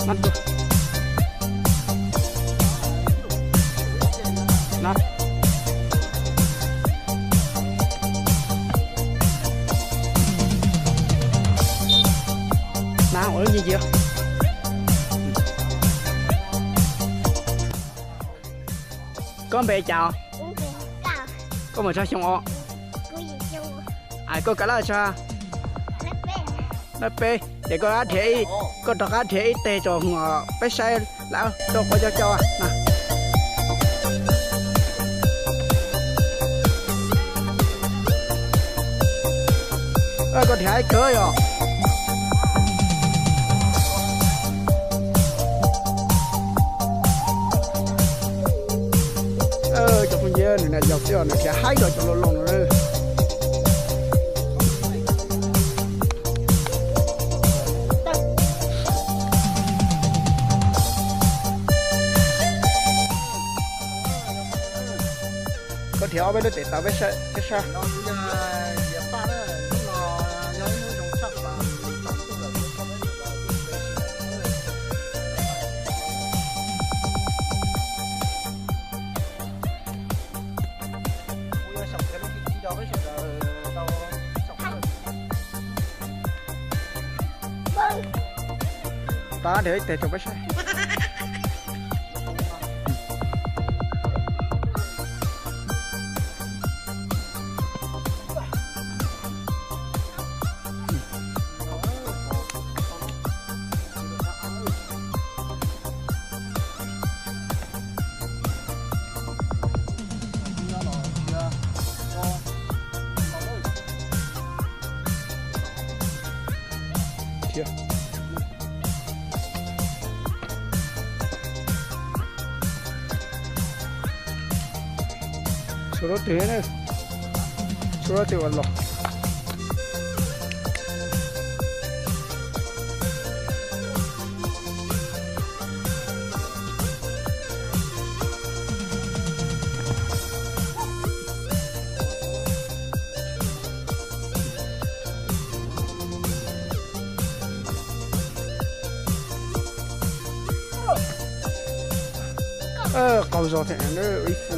Nab tuaj. Nab. Nab ua lub ncig ncig. Koj npe cas? Koj mus txog xyoo os? Koj kav laj txog? Laj peb. Ces koj rov qab nrhiav ib teg tso peb saib lawm rau qhov cov cov. Koj nrhiav ib kawg yom. Cov phooj ywg, nws na yog xwb os, nws nrhiav haib rau cov loj loj no. Koj nrhiav ob peb lub tes taw peb saib. Tab nrhiav ib teg rau peb saib. Tshuav lub twg, tshuav lub twg uas los. Qaug zog thiab ib fu.